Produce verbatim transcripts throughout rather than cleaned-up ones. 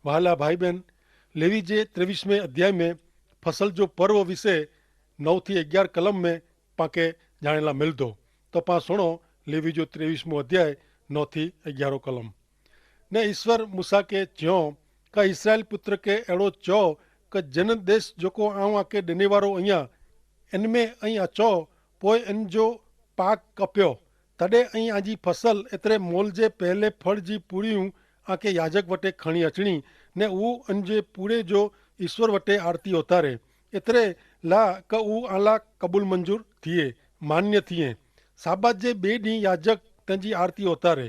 વહાલા ભાઈ બહેન, લેવી જે ત્રેવીસ મેં અધ્યાય મેં ફસલ જો પર્વ વિશે નવ થી અગિયાર કલમ મેં પાંકે જાણેલા મિલ દો. તો પાં સુણો, લેવી જો ત્રેવીસ મેં અધ્યાય નવ થી અગિયારો કલમ. ને ઈસ્વર મૂસા કે ચ્યો, કા ઇસ્રાઈલ પુત્ર કે એડો ચો, કે જેન દેશ જોકો આઉં આકે ડેનેવારો અહિયા, એન મેં અહીં અચો, પોય એન જો પાક કપ્યો, તદે અહીં આજી ફસલ એતરે મોલ જે પહેલે ફળ જી પૂરી આકે યાજક વટે ખણી અચણી, ને ઉ અન જે પૂરે જો ઈસ્વર વટે આરતી હોતા રે, એતરે લા કે ઉ આલા કબૂલ મંજૂર થિયે, માન્ય થિયે. સાબાત જે બે દી યાજક તેની આરતી હોતા રે.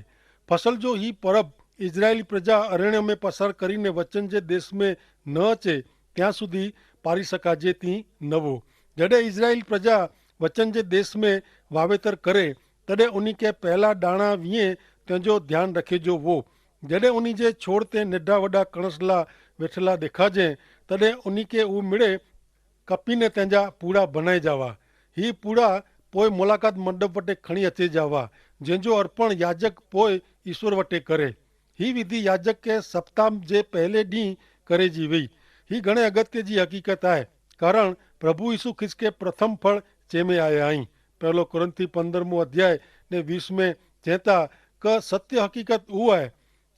ફસલ જો હી પરબ ઇઝરાયેલી પ્રજા અરણ્ય મેં પસાર કરીને વચન જે દેશ મેં ન અચે ત્યાં સુધી પારી શકાજે તી નવો. જડે ઇઝરાયેલી પ્રજા વચન જે દેશ મેં વાવેતર કરે, તદે ઉની કે પહેલા ડાણા વિયે તેજો ધ્યાન રખે જો વો. જડે ઉની જે છોડ તે નેડા વડા કણસલા વેઠલા દેખાજે, તદે ઉની કે ઉ મિડે કપીને તેના પૂડા ભનાઈ જાવા. હી પૂડા પોય મુલાકાત મંડપ વટે ખણી અચે જાવા, જેન જો અર્પણ યાજક પોય ઈસ્વર વટે કરે. હી વિધિ યાજક કે સપ્તાહ જે પહેલે દી કરે જી વય. હી ઘણે અગત્ય જી હકીકત આય, કારણ પ્રભુ ઈસુ ખ્રિસ્ત કે પ્રથમ ફળ ચેમે આયા અહીં. પહેલો કોરિંથી પંદ્રહમો અધ્યાય ને વીસ મેં ચેતા, કે સત્ય હકીકત ઉ આય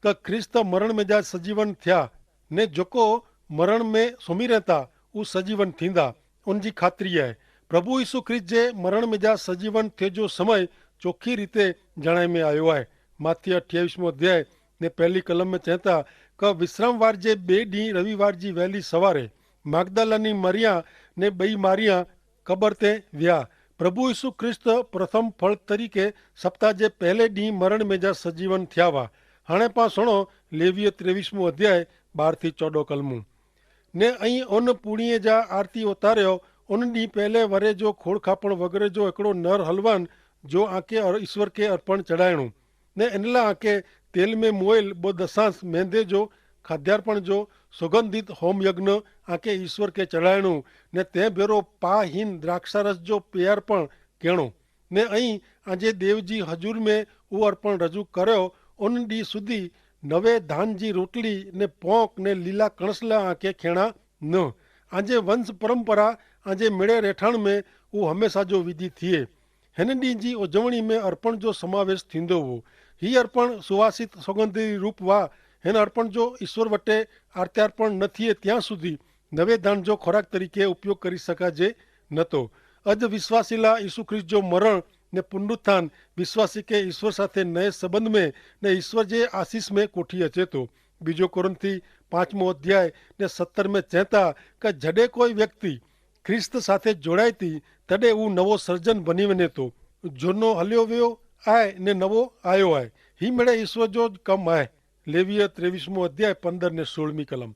કે ખ્રિસ્ત મરણ મેં જા સજીવન થ્યા, ને જોકો મરણ મેં સોમી રહેતા ઉસ સજીવન થીંદા. ઉનજી ખાતરી આય. પ્રભુ ઈસુ ખ્રિસ્ત જે મરણ મેં જા સજીવન થે જો સમય ચોખી રીતે જણાઈ મેં આયો આય. માથ્ય અઠ્યાવીસમો અધ્યાય ને પહેલી કલમ મેં ચેતા, કે વિશ્રામવાર જે બે દી રવિવાર જી વહેલી સવારે માગદાલાની મરિયા ને બઈ મારિયા કબર તે વ્યા. પ્રભુ ઈસુ ખ્રિસ્ત પ્રથમ ફળ તરીકે સપ્તાહ જે પહેલે દી મરણ મેં જા સજીવન થ્યાવા. હણે પાં સુણો, લેવીય ત્રેવીસમો અધ્યાય બાર થી ચોડો કલમું. ને અહીં ઉન પુણિયે જા આરતી ઉતાર્યો, ઉન દી પહેલે વરે જો ખોડખાપણ વગરે જો એકડો નર હલવાન જો આંકે ઈસ્વર કે અર્પણ ચડાયણું. ને એનલા આંકે તેલ મેં મોયેલ બો દસાંસ મેંધે જો ખાદ્યાર્પણ જો સુગંધિત હોમયજ્ઞ આંકે ઈસ્વર કે ચડાયણું. ને તે ભેરો પાહિન દ્રાક્ષારસ જો પ્યાર્પણ કેણો. ને અહીં આજે દેવજી હજૂર મેં ઉ અર્પણ રજૂ કર્યો. ઉન દી સુધી નવે ધાન જી રોટલી ને પોંક ને લીલા કણસલા આંકે ખેણા ન. આજે વંશ પરંપરા આજે મેળે રેઠાણ મેં ઉ હમેંશા જો વિધિ થિયે. હેન દી જી ઉજવણી મેં અર્પણ જો સમાવેશ થીંદો વો. હી અર્પણ સુવાસિત સોગંધી રૂપ વા. હેન અર્પણ જો ઈસ્વર વટે આર્ત્યાર્પણ ન થિયે ત્યાં સુધી નવે ધાન જો ખોરાક તરીકે ઉપયોગ કરી શકાજે નતો. અજ વિશ્વાસીલા ઈસુ ખ્રિસ્ત જો મરણ ને પુનરુત્થાન વિશ્વાસી કે ઈસ્વર સાથે નય સંબંધ મેં ને ઈસ્વર જે આશીસ મેં કોઠી અચેતો. બીજો કોરિંથી પાંચમો અધ્યાય ને સત્તર મેં ચેતા, કે જડે કોઈ વ્યક્તિ ખ્રિસ્ત સાથે જોડાયતી તદે ઉં નવો સર્જન બની વેને તો. જોનો હલ્યો વ્યો આય ને નવો આયો આય. હી મેળે ઈસ્વર જો જ કમ આય. લેવીય ત્રેવીસમો અધ્યાય પંદર ને સોળમી કલમ.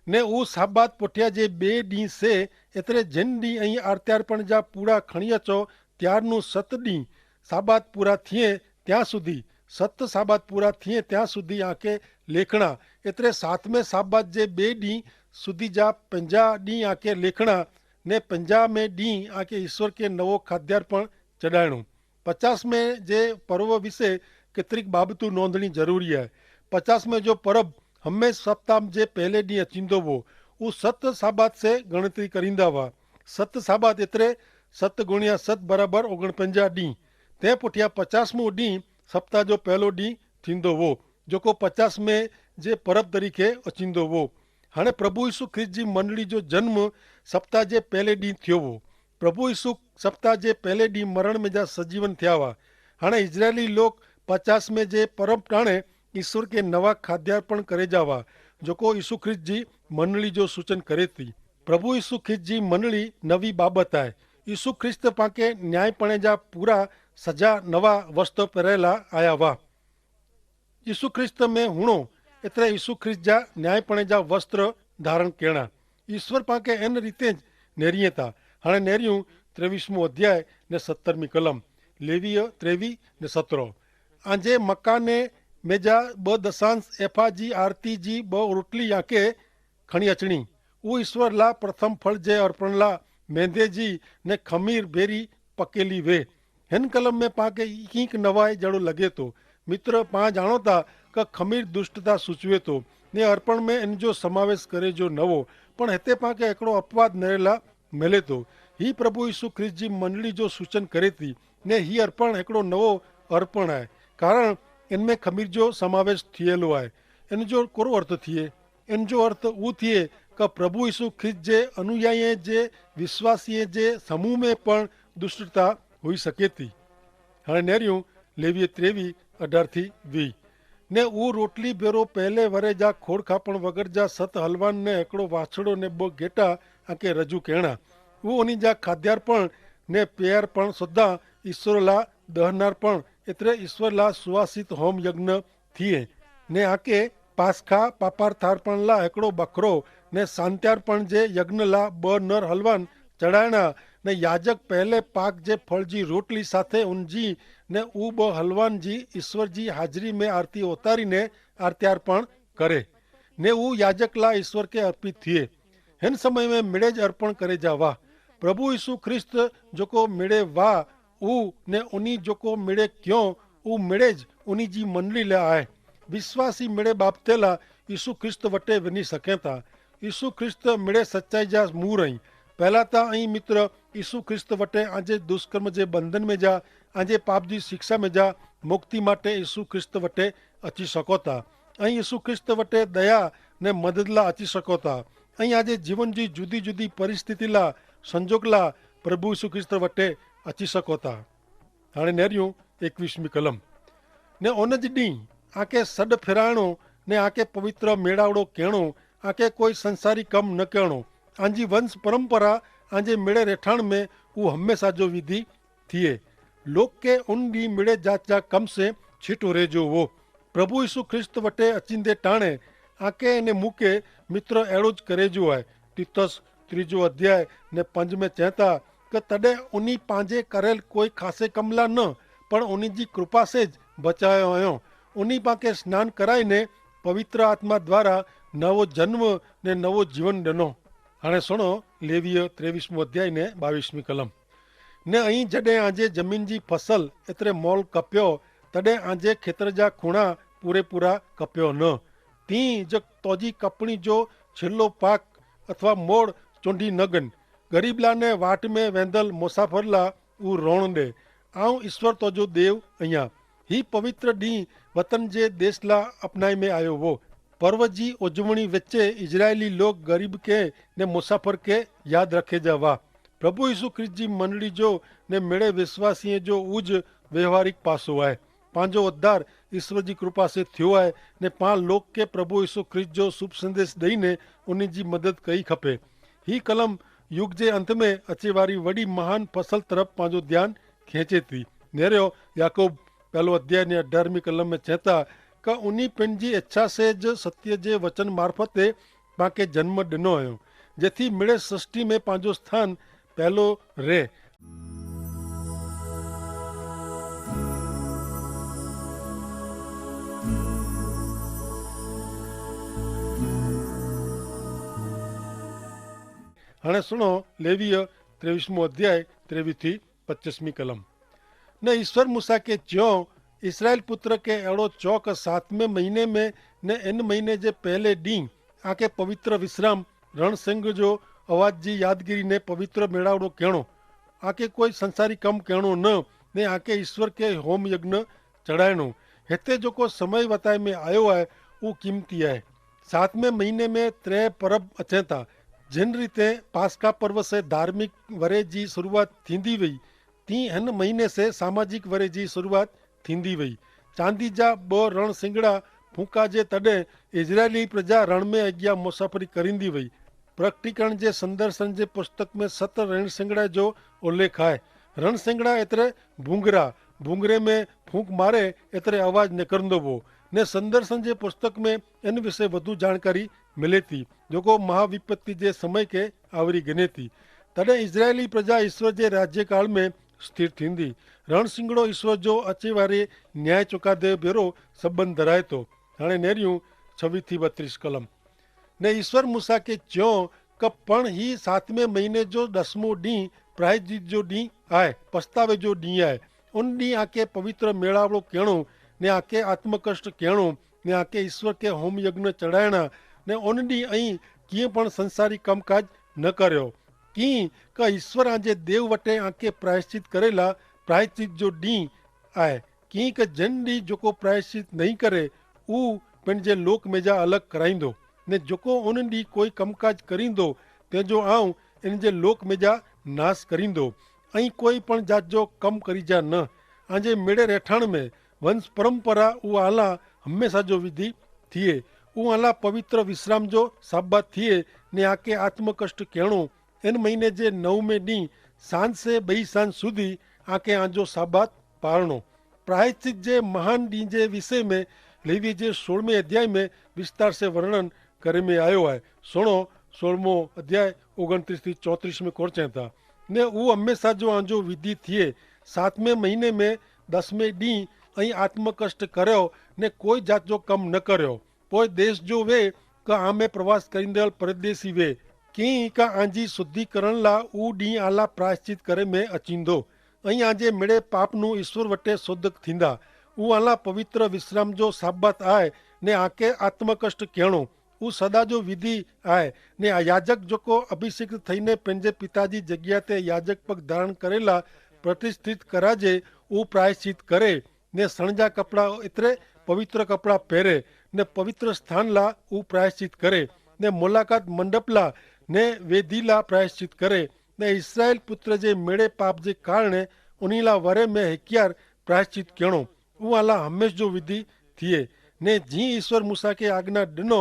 ને ઉં સાબાત પોઠ્યા જે બે દી સે, એતરે જેન દી અહીં આર્ત્યાર્પણ જા પૂરા ખણિયા ચો ત્યારનું સત દી સાબાત પૂરા થિયે ત્યાં સુધી સત સાબાત પૂરા થિયે ત્યાં સુધી આંકે લેખણા. એતરે સાતમે સાબાત જે બે દી સુધી જા પંજા દી આંકે લેખણા. ને પંજા મેં દી આંકે ઈસ્વર કે નવો ખાદ્યાર્પણ ચડાયણું. પચાસ મેં જે પર્વ વિશે કેતરિક બાબતું નોંધણી જરૂરી હૈ. પચાસ મેં જો પરબ હમેં સપ્તાહ જે પહેલે દી અચીંદો વો. ઉસ સત સાબાત સે ગણતરી કરીંદા વા. સત સાબાત એતરે સત ગુણ્યા સત બરાબર ઓગણપંજા દી. તે પુઠ્યા પચાસમું દી સપ્તાહ જો પહેલો દી થીંદો વો, જોકો પચાસ મેં જે પરબ તરીકે અચીંદો વો. હણે પ્રભુ ઈસુ ખ્રિસ્ત જી મંડળી જો જન્મ સપ્તાહ જે પહેલે દી થ્યો વો. પ્રભુ ઈસુ સપ્તાહ જે પહેલે દી મરણ મેં જા સજીવન થ્યાવા. હણે ઇઝરાયેલી લોક પચાસ મેં જે પરબ ટાણે ઈસુ કે નવા ખાદ્યાર્પણ કરે જાવા, જોકો ઈસુ ખ્રિસ્ત જી મંડળી જો સૂચન કરે તી. પ્રભુ ઈસુ ખ્રિસ્ત જી મંડળી નવી બાબત આય. ઈસુ ખ્રિસ્ત પાંકે ન્યાયીપણે જા પૂરા સજા નવા વસ્ત્ર પહેરેલા આયા વા. ઈસુ ખ્રિસ્ત મેં હુણો, એતરે ઈસુ ખ્રિસ્ત જા ન્યાયીપણે જા વસ્ત્ર ધારણ કેણા. ઈસ્વર પાંકે એન રીતે જ નેરિયે તા. હણે નેરિયું ત્રેવીસમો અધ્યાય ને સત્તરમી કલમ. લેવીય ત્રેવી ને સતરો. આજે મકાને મેં જા બ દશાંશ એફા જી આરતી જી બ રોટલી યાંકે ખણી અચણી. ઉ ઈસ્વર લા પ્રથમ ફળ જે અર્પણ લા મેંધે જી ને ખમીર ભેરી પકેલી વે. હેન કલમ મેં પાંકે કિંક નવાઈ જડો લગે તો. મિત્ર, પાં જાણો તા કે ખમીર દુષ્ટતા સૂચવે તો. ને અર્પણ મેં એન જો સમાવેશ કરે જો નવો. પણ હેતે પાંકે એકડો અપવાદ નરેલા મેલે તો. હી પ્રભુ ઈસુ ખ્રિસ્ત જી મંડળી જો સૂચન કરે તી. ને હી અર્પણ એકડો નવો અર્પણ આય, કારણ એન મેં ખમીર જો સમાવેશ થિયેલો આય. એન જો કોરો અર્થ થિયે? એન જો અર્થ ઉ થિયે કે પ્રભુ ઈસુ ખ્રિસ્ત જે અનુયાયી જે વિશ્વાસીએ જે સમૂહ મેં પણ દુષ્ટતા હોઈ શકે તી. હાણે નેર્યું લેવીએ ત્રેવી અઢાર થી વી. ને ઉં રોટલી ભેરો પહેલે વરે જા ખોડખાપણ વગર જા સત હલવાન ને એકડો વાછડો ને બો ગેટા આકે રજૂ કહેણા. ઉં ઓની જા ખાદ્યાર પણ ને પ્યાર પણ સદા ઈસરોલા દહનાર પણ એતરે ઈસરોલા સુવાસિત હોમ યજ્ઞ થિયે. ને આકે પાસખા પાપાર્થાર્પણ લા એકડો બખરો ને સાંત્યાર્પણ જે યજ્ઞ લા બ નર હલવાન ચડાયણા. ને યાજક પહેલે પાક જે ફળ જી રોટલી સાથે ઉનજી ને ઉબ હલવાન જી ઈસ્વર જી હાજરી મેં આરતી ઓતારી ને આરત્યાર્પણ કરે. ને ઉ યાજક લા ઈસ્વર કે અર્પિત થિયે. હેન સમય મેં મેળે જ અર્પણ કરે જા વાહ. પ્રભુ ઈસુ ખ્રિસ્ત જોકો મેળે વાહ ઉ ને ઉની જોકો મેળે ક્યો ઉ મેળે જ ઉની જી મંડલી લા આય. વિશ્વાસી મેળે બાબતે લા ઈસુ ખ્રિસ્ત વટે વેની સકેતા. ઈસુ ખ્રિસ્ત મેળે સચ્ચાઈ જા મૂર અહીં. પહેલા તા અહીં મિત્ર ઈસુ ખ્રિસ્ત વટે આજે દુષ્કર્મ જે બંધન મેં જા આજે પાપ જી શિક્ષા મેં જા મુક્તિ માટે ઈસુ ખ્રિસ્ત વટે અચી સકોતા. અહીં ઈસુ ખ્રિસ્ત વટે દયા ને મદદલા અચી સકોતા. અહીં આજે જીવન જી જુદી જુદી પરિસ્થિતિલા સંજોગલા પ્રભુ ઈસુ ખ્રિસ્ત વટે અચી સકોતા. હાણે નેર્યું એકવીસમી કલમ. ને ઓન જ દી આકે સડ ફેરાણો ને આકે પવિત્ર મેળાવડો કહેણો. આકે કોઈ સંસારી કમ ન કહેણો. આજી વંશ પરંપરા આજે મેળે રેઠાણ મેં ઉ હંમેશા જો વિધિ થિયે. લોક કે ઉન દી મેળે જાત જા કમ સે છીટો રહેજો વો. પ્રભુ ઈસુ ખ્રિસ્ત વટે અચીંદે ટાણે આકે અને મુકે મિત્ર એડો જ કરેજો આય. તિતસ ત્રીજો અધ્યાય ને પંજ મેં ચેતા કે તદે ઉની પાંજે કરેલ કોઈ ખાસે કમલા ન પણ ઉની જી કૃપા સે જ બચાયો અયો. ઉની પાંકે સ્નાન કરાઈ ને પવિત્ર આત્મા દ્વારા નવો જન્મ ને નવો જીવન દનો. હાણે સુણો લેવીય ત્રેવીસમો અધ્યાય ને બાવીસમી કલમ. ને અહીં જડે આજે જમીન જી ફસલ એતરે મોલ કપ્યો તદે આજે ખેતર જા ખૂણા પૂરેપૂરા કપ્યો ન. તી જ તોજી કપણી જો છેલ્લો પાક અથવા મોડ ચોંઢી નગન ગરીબલા ને વાટ મેં વેંધલ મુસાફરલા ઉ રોણ દે. આઉં ઈસ્વર તોજો દેવ અહિયા. હી પવિત્ર દી વતન જે દેશલા અપનાઈ મેં આયો વો. પર્વ જી ઉજવણી વચ્ચે ઇઝરાયેલી લોક ગરીબ કે ને મુસાફર કે યાદ રખે જા વાહ. પ્રભુ ઈસુ ખ્રિસ્ત જી મંડળી જો ને મેળે વિશ્વાસીએ જો ઉજ વ્યવહારિક પાસો આય. પાંજો ઉદ્ધાર ઈસ્વર જી કૃપા સે થ્યો આય. ને પાં લોક કે પ્રભુ ઈસુ ખ્રિસ્ત જો શુભ સંદેશ દઈને ઉની જી મદદ કઈ ખપે. હી કલમ યુગ જે અંત મેં અચેવારી વડી મહાન ફસલ તરફ પાંજો ધ્યાન ખેંચે તી. નેર્યો યાકૂબ પહેલો અધ્યાય ને અઢારમી કલમ મેં ચેતા કે ઉની પેનજી ઇચ્છા સે જ સત્ય જે વચન મારફતે પાંકે જન્મ ડેનો અયો જેથી મેળે સૃષ્ટિ મેં પાંજો સ્થાન પહેલો રહે. હણે સુણો લેવીય ત્રેવીસમો અધ્યાય ત્રેવીસ થી પચ્ચીસમી કલમ. ને ઈસ્વર મૂસા કે ચ્યો, ઇસરાયેલ પુત્ર કે એડો ચોક સાતમે મહિને મેં ને એન મહિને જે પહેલે દી આકે પવિત્ર વિશ્રામ રણસિંગ જો અવાજ જી યાદગીરી ને પવિત્ર મેળાવડો કહેણો. આકે કોઈ સંસારી કમ કહેણો ન ને આકે ઈસ્વર કે હોમ યજ્ઞ ચડાયણો. હેતે જોકો સમય વતાય મેં આયો આય ઉ કિંમતી આય. સાતમે મહિને મેં ત્રે પરબ અચેતા. જેન રીતે પાસકા પર્વ સે ધાર્મિક વરે જી શરૂઆત થીંદી વય તી હન મહિને સે સામાજિક વરે જી શરૂઆત થીંદી વય. ચાંદી જા બ રણસિંગડા ફૂંકા જે તદે ઇઝરાયેલી પ્રજા રણમે અગિયા મુસાફરી કરીંદી વય. પ્રકટીકરણ જે સંદર્શન જે પુસ્તક મેં સત રણસિંગડા જો ઉલ્લેખ આય. રણસિંગડા એતરે ભૂંગરા ભૂંગરે મેં ફૂંક મારે એતરે અવાજ નેકરંદો વો. ને સંદર્શન જે પુસ્તક મેં એન વિશે વધુ જાણકારી મિલેતી જોકો મહાવિપત્તિ જે સમય કે આવરી ગનેતી. તદે ઇઝરાયેલી પ્રજા ઇશ્વર જે રાજ્યકાળ મેં સ્થિર થીંદી. રણસિંગડો ઇશ્વર જો અચેવારે ન્યાય ચોકાદે ભેરો સંબંધ ધરાયતો. હાણે નેર્યું છવીસ થી બત્રીસ કલમ. ને ઇશ્વર મૂસા કે ચ્યો, કે પણ હી સાતમે મહિને જો દસમો દી પ્રાયજિત જો દી આય, પસ્તાવે જો દી આય. ઉન દી આકે પવિત્ર મેળાવડો કહેણો ને આકે આત્મકષ્ટ કહેણો. ને આકે ઈસ્વર કે હોમયજ્ઞ ચડાયણા, ને ઓનની અહીં કિંપણ સંસારી કમકાજ ન કર્યો. કિંક ઈસ્વર આજે દેવ વટે આકે પ્રાયશ્ચિત કરેલા પ્રાયશ્ચિત જો ડીંહ આય. કિંક જેન ડીંહ જોકો પ્રાયશ્ચિત નહીં કરે, ઉહ પેનજે લોક મેજા અલગ કરાઈંદો, ને જોકો ઓન ડીંહ કોઈ કમકાજ કરીંદો, તે જો આઉં એનજે લોક મેજા નાસ કરીંદો. અહીં કોઈ પણ જાત જો કમ કરી જા ન. આજે મેડે રહેઠાણ મેં વંશ પરંપરા ઉહ આલા હંમેશા જો વિધિ થિયે. ઉહ આલા પવિત્ર વિશ્રામ જો સાબ્બાત થિયે, ને આકે આત્મકષ્ટ કહેણો. એન મહિને જે નવમે દી સાંજ સે બહી સાંજ સુધી આકે આજો સાબ્બાત પારણો. પ્રાયશ્ચિત જે મહાન દી જે વિષય મેં લેવી જે સોળમે અધ્યાય મેં વિસ્તાર સે વર્ણન કરે મેં આયો હૈ. સુણો, સોળમો અધ્યાય ઓગણત્રીસ થી ચોત્રીસ મેં કોરચે થા. ને ઉહ હંમેશા જો આજો વિધિ થિયે, સાતમે મહિને મેં દસમે દી અહીં આત્મકષ્ટ કર્યો, ને કોઈ જાત જો કમ ન કર્યો. પોય દેશ જો વે કે આમે પ્રવાસ કરીંદલ પરદેશી વે, કિંક આજી શુદ્ધિકરણ લા ઉ દી આલા પ્રાયશ્ચિત કરે મેં અચીંદો. અહીં આજે મેડે પાપનું ઈસ્વર વટે શોધક થીંદા. ઉ આલા પવિત્ર વિશ્રામ જો સાબ્બાત આય, ને આકે આત્મકષ્ટ કહેણો. ઉ સદા જો વિધિ આય. ને આ યાજક જોકો અભિષિક્ત થઈને પેનજે પિતાજી જગ્યા તે યાજક પગ ધારણ કરેલા પ્રતિષ્ઠિત કરાજે, ઉ પ્રાયશ્ચિત કરે. ને સણજા કપડા એતરે પવિત્ર કપડા પહેરે, ને પવિત્ર સ્થાન લા ઉ પ્રાયશ્ચિત કરે, ને મુલાકાત મંડપ લા ને વેદી લા પ્રાયશ્ચિત કરે. ને ઇસ્રાયેલ પુત્ર જે મેળે પાપ જે કારણે ઉની લા વરે મેં હેક્યાર પ્રાયશ્ચિત કહેણો. ઉ આલા હંમેશ જો વિધિ થિયે, ને જી ઇસ્વર મૂસા કે આજ્ઞા ડનો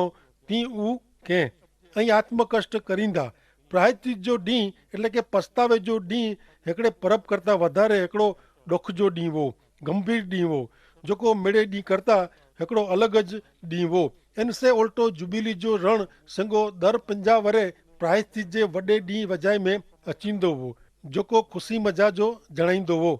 તી ઉ કહેં. અહીં આત્મકષ્ટ કરીંદા. પ્રાયશ્ચિત જો ડીંહ એટલે કે પસ્તાવે જો ડીંહ હેકડ઼ે પરબ કરતા વધારે હેકડો ડોખ જો ડીંહ વો, ગંભીર ડીંહ વો, જોકો મેડે ડીંહ કરતા હેકડો અલગ જ ડીંહ વો. એન સે ઓલટો જુબિલી જો રણ સંગો દર પંજા વરે પ્રાયશ્ચિત જે વડે ડીંહ વજાય મેં અચીંદો વો, જોકો ખુશી મજા જો જણાઈંદો વો.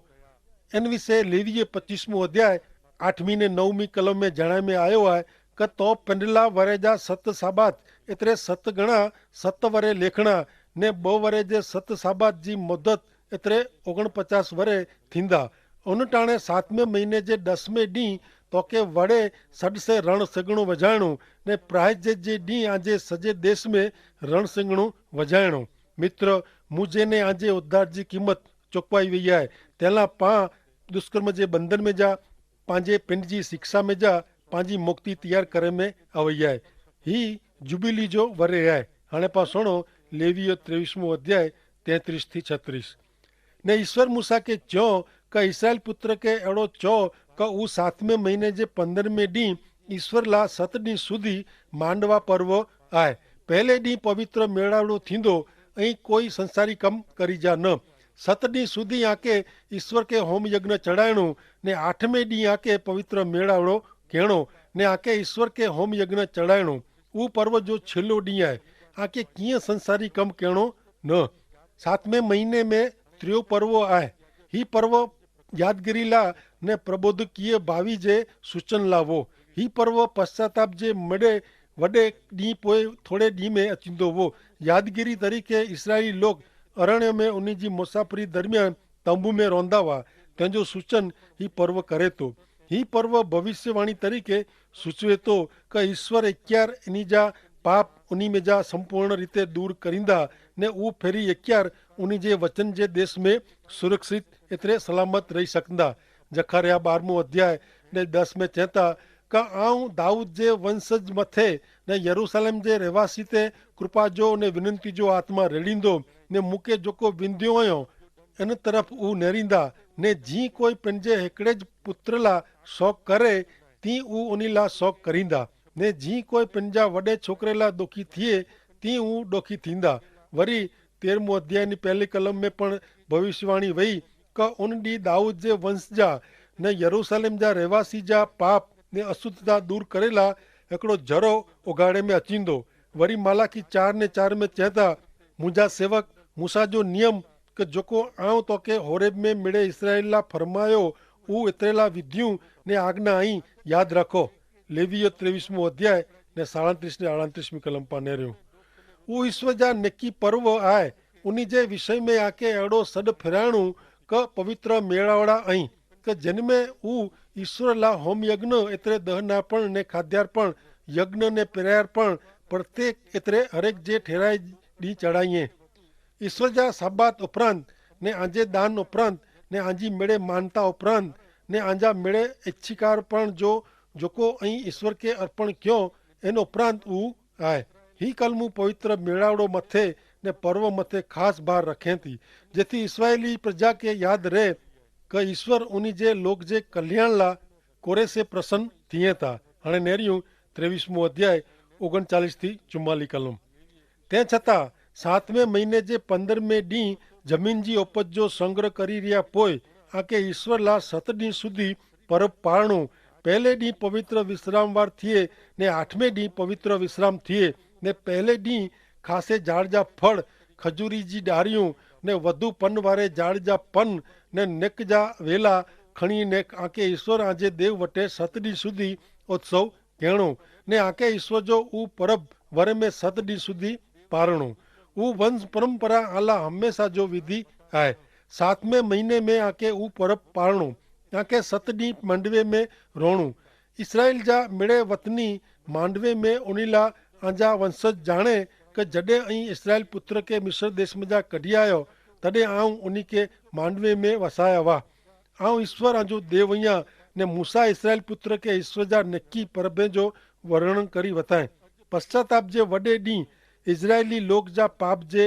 એન વિશે લેવીએ પચ્ચીસમો અધ્યાય આઠમી ને નવમી કલમ મેં જણાય મેં આયો હૈ, કે તો પેંડલા વરે જા સત સાબાત એતરે સત ગણા સત વરે લેખણા, ને બહ વરે જે સત સાબાત જી મુદ્દત એતરે ઓગણપચાસ વરે થીંદા. ઉન ટાણે સાતમે મહિને જે દસમે દી તો કે વડે સડસે રણ સગણું વજાયણું, ને પ્રાય જે દી આજે સજે દેશ મેં રણ સગણું વજાયણું. મિત્ર, મુજે ને આજે ઉદ્ધાર જી કિંમત ચોકવાઈ વૈયા હૈ. તેલા પા દુષ્કર્મ જે બંધન મેં જા, પાંજે પિંડ જી શિક્ષા મેં જા, પાંજી મુક્તિ તૈયાર કરે મેં આવૈયા હૈ. હી જુબિલી જો વરે હૈ. હાણે પા સુણો, લેવીઓ ત્રેવીસમો અધ્યાય તેત્રીસ થી છત્રીસ. ને ઈસ્વર મૂસા કે ચ્યો, કે ઇસ્રાયેલ પુત્ર કે એડો ચ્યો, કે ઉં સાતમે મહિને જે પંદ્રહમે દી ઈસ્વર લા સત દી સુધી માંડવા પર્વ આય. પહેલે દી પવિત્ર મેળાવડો થીંદો, અહીં કોઈ સંસારી કમ કરી જા ન. સત દી સુધી આકે ઈસ્વર કે હોમયજ્ઞ ચડાયણો, ને આઠમે દી આકે પવિત્ર મેળાવડો કહેણો, ને આકે ઈસ્વર કે હોમયજ્ઞ ચડાયણો. ઉં પર્વ જો છેલ્લો દી આય, આકે કિયા સંસારી કમ કહેણો ન. સાતમે મહિને મેં ત્રિયો પર્વો આય. હી પર્વો યાદગીરી લા ને પ્રબોધકીય ભાવી જે સૂચન લાવો. હી પર્વો પશ્ચાતાપ જે મડે વડે દી પોય થોડે દી મેં અચિંદો વો. યાદગીરી તરીકે ઇસરાયેલી લોક અરણ્ય મેં ઉની જી મુસાફરી દરમિયાન તંબુ મેં રોંધાવા તેનો સૂચન હી પર્વ કરે તો. હી પર્વ ભવિષ્યવાણી તરીકે સૂચવે તો કે ઈસ્વર એક્યાર એની જા પાપ ઉની મેં જા સંપૂર્ણ રીતે દૂર કરીંદા, ને ઉં ફેરી એક્યાર ઉની જે વચન જે દેશ મેં સુરક્ષિત એતરે સલામત રહી શકંદા. જખાર્યા બારમું અધ્યાય ને દસ મેં ચેતા, કા આઉં દાઉદ જે વંશ જ મતે ને યરૂસાલેમ જે રહેવાસી તે કૃપા જો ને વિનંતી જો આત્મા રેડીંદો, ને મુકે જોકો વિંધ્યો અયો એન તરફ ઉં નેરીંદા. ને જી કોઈ પનજે હેકડ઼ે જ પુત્રલા શોક કરે, તી ઉં ઉનીલા શોક કરીંદા. ને જી કોઈ પનજા વડે છોકરેલા દોખી થિયે, તી ઉં દોખી થીંદા. વરી તેરમું અધ્યાયની પહેલી કલમ મેં પણ ભવિષ્યવાણી વહી, કે ઉન દી દાઉદ જે વંશ જા ને યરૂસાલેમ જા રહેવાસી જા પાપ ને અશુદ્ધતા દૂર કરેલા હેકડો જરો ઉગાડે મેં અચીંદો. વરી માલાકી ચાર ને ચાર મેં ચેતા, મુજા સેવક મૂસા જો નિયમ કે જોકો આઉં તો કે હોરેબ મેં મેળે ઇસરાયેલ લા ફરમાયો, ઉં એતરેલા વિધિયું ને આજ્ઞા અહીં યાદ રાખો. લેવીઓ ત્રેવીસમો અધ્યાય ને સાડાંત્રીસ ને આડાંત્રીસમી કલમ પાને રહ્યું. ઉં ઈસ્વ જા નેકી પર્વ આય, ઉની જે વિષય મેં આકે એડો સડ ફેરાણું કે પવિત્ર મેળાવડા અહીં. કે જેન મેં ઉં ઈસ્વર લા હોમ યજ્ઞ એતરે દહનાર્પણ ને ખાદ્યાર્પણ યજ્ઞ ને પેરાયાર્પણ પ્રત્યેક એતરે હરેક જે ઠેરાઈ દી ચડાઈ હૈ. ઈસ્વર જા સાબાત ઉપરાંત ને આજે દાન ઉપરાંત ને આજી મેળે માનતા ઉપરાંત ને આજા મેળે એચ્છિકાર્પણ જો જોકો અહીં ઈસ્વર કે અર્પણ ક્યો એન ઉપરાંત ઉં આય. હી કલમું પવિત્ર મેળાવડો મતે ને પર્વ મતે ખાસ ભાર રખેં થી જેથી ઇસ્રાયેલી પ્રજા કે યાદ રહે કે ઇશ્વર ઉની જે લોક જે કલ્યાણ લા કોરે સે પ્રસન્ન થિયે થા. હણે નેર્યું ત્રેવીસમું અધ્યાય ઓગણચાલીસ થી ચુમ્માલી કલમ. તે છતાં સાતમે મહિને જે પંદરમે દી જમીન જી ઓપજ જો સંગ્રહ કરી રહ્યા પોય આકે ઇશ્વર લા સત દી સુધી પરબ પારણું. પહેલે દી પવિત્ર વિશ્રામવાર થિયે ને આઠમે દી પવિત્ર વિશ્રામ થિયે ને પહેલે દી ખાસે જાડજા ફળ ખજૂરી જી ડારિયું ને વધુ પન વારે જાડજા પન ને નેક જા વેલા ખણી ને આકે ઈસ્વર આજે દેવ વટે સત દી સુધી ઉત્સવ કહેણો ને આકે ઈસ્વર જો ઉપરબ વરે મેં સત દી સુધી પારણો. ઉવંશ પરંપરા આલા હંમેશા જો વિધિ આય. સાતમે મહિને મેં આકે ઉપરબ પારણો આકે સત દી મંડવે મેં રોણું. ઇસ્રાઇલ જા મેળે વતની માંડવે મેં ઉનીલા આંજા વંશજ જાણે કે જડે અહીં ઇસ્રાઇલ પુત્ર કે મિશ્ર દેશ મેં જા કઢ઼િયાયો તદે આઉં ઉની કે માંડવે મેં વસાયા વાહ. આઉં ઇશ્વર આંજો દેવ અહિયા ને મૂસા ઇસ્રાઇલ પુત્ર કે ઇશ્વર જા નેકી પરભે જો વર્ણન કરી વતાએ. પશ્ચાતાપ જે વડે દી ઇસ્રાઇલી લોક જા પાપ જે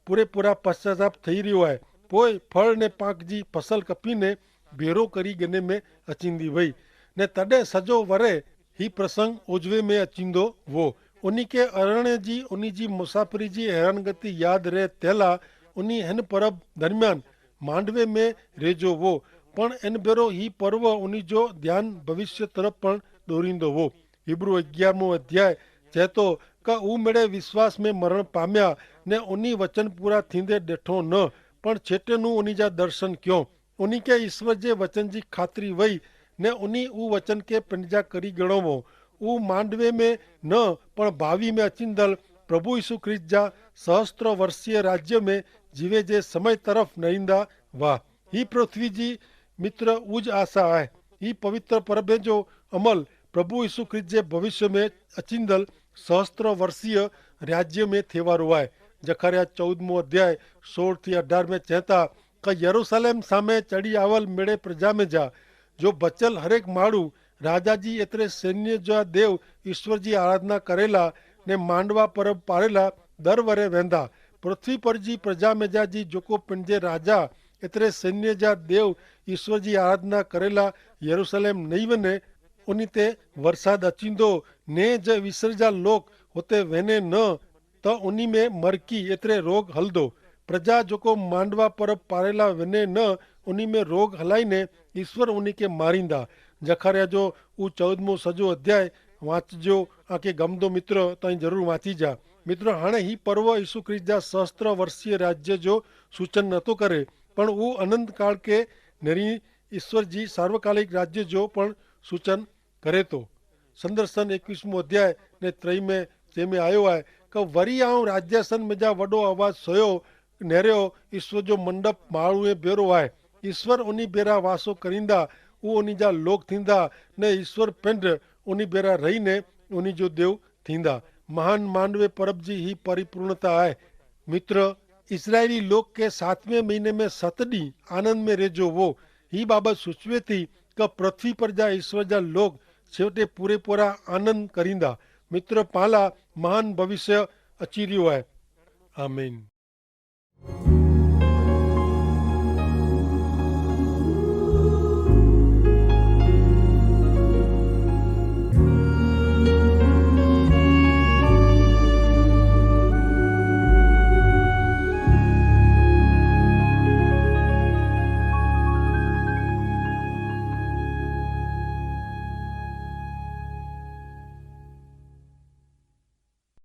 પૂરેપૂરા પશ્ચાતાપ થઈ રહ્યો આય. પોય ફળ ને પાંક જી ફસલ કપી ને ભેરો કરી ગને મેં અચિંદી વય ને તદે સજો વરે હી પ્રસંગ ઓજવે મેં અચિંદો વો. ઉની કે અરણે જી ઉની જી મુસાફરી જી હેરાનગતિ યાદ રહે તેલા ઉની હેન પરબ દરમિયાન માંડવે મેં રેજો વો. પણ એન ભેરો હી પર્વ ઉની જો ધ્યાન ભવિષ્ય તરફ પણ દોરીંદો વો. હિબ્રૂ અગિયારમો અધ્યાય ચહેતો કે ઉમેડે વિશ્વાસ મેં મરણ પામ્યા ને ઉની વચન પૂરા થીંદે દેઠો ન પણ છેટે નું ઉની જા દર્શન ક્યો. ઉની કે ઈસ્વર જે વચન જી ખાતરી વય ને ઉની ઉવચન કે પનજા કરી ગણો વો. ઉવ માંડવે મેં ન પણ ભાવિ મેં અચિંદલ પ્રભુ ઈસુ ખ્રિસ્ત જા સહસ્ત્ર વર્ષીય રાજ્ય મેં જીવે જે સમય તરફ નરીંદા વાહ. હી પૃથ્વી જી મિત્ર ઉજ આશા આય. હી પવિત્ર પરભે જો અમલ પ્રભુ ઈસુ ખ્રિસ્ત જે ભવિષ્ય મેં અચિંદલ સહસ્ત્ર વર્ષીય રાજ્ય મેં થેવારો આય. જખાર્યા ચૌદમો અધ્યાય સોળ થી અઢાર મેં ચેતા કે યરૂસલેમ સામે ચડી આવલ મેળે પ્રજા મેં જા જો બચલ હરેક માળુ રાજા જી એતરે સૈન્ય જા દેવ ઈસ્વર જી આરાધના કરેલા ને માંડવા પરબ પારેલા દર વરે વેંધા. પૃથ્વી પર જી પ્રજા મેં જા જી જોકો પન જે રાજા એતરે સૈન્ય જા દેવ ઈસ્વર જી આરાધના કરેલા યરૂસલેમ નહીં વેને ઉની તે વરસાદ અચીંદો ને જે વિસર જા લોક હોતે વેને ન તો ઉની મેં મરકી એતરે રોગ હલદો. પ્રજા જોકો માંડવા પર પારેલા વેને ન ઉની મેં રોગ હલાઈ ને ઈસ્વર ઉની કે મારીંદા. જખાર્યા જો ઉં ચૌદમો સજો અધ્યાય વાંચજો. આંકે ગમદો મિત્ર તો અહીં જરૂર વાંચી જા. મિત્ર હાણે હી પર્વ ઈસુ ખ્રિસ્ત જા સહસ્ત્ર વર્ષીય રાજ્ય જો સૂચન નતો કરે પણ ઉં અનંતકાળ કે નેરી ઈસ્વર જી સાર્વકાલિક રાજ્ય જો પણ સૂચન કરે તો. સંદર્શન એકવીસમો અધ્યાય ને ત્રય મેં જેમે આયો આય કે વરી આઉં રાજ્યાસન મેં જા વડો અવાજ સોયો નેર્યો. ઈસ્વર જો મંડપ માળુએ ભેરો આય. ઈસ્વર ઉની ભેરા વાસો કરીંદા ઉ ઉની જા લોક થીંદા ને ઈસ્વર પેંડ ઉની ભેરા રહી ને ઉની જો દેવ થીંદા. મહાન માનવે પરબ જી હી પરિપૂર્ણતા આય. મિત્ર, ઇસરાયેલી લોક કે સાતમે મહિને મેં સતડી આનંદ મેં રહેજો વો. હી બાબત સૂચવે થી કે પૃથ્વી પર જા ઇશ્વર જા લોક છેવટે પૂરેપૂરા આનંદ કરીંદા. મિત્ર, પાલા મહાન ભવિષ્ય અચીર્યો હૈ. આમીન.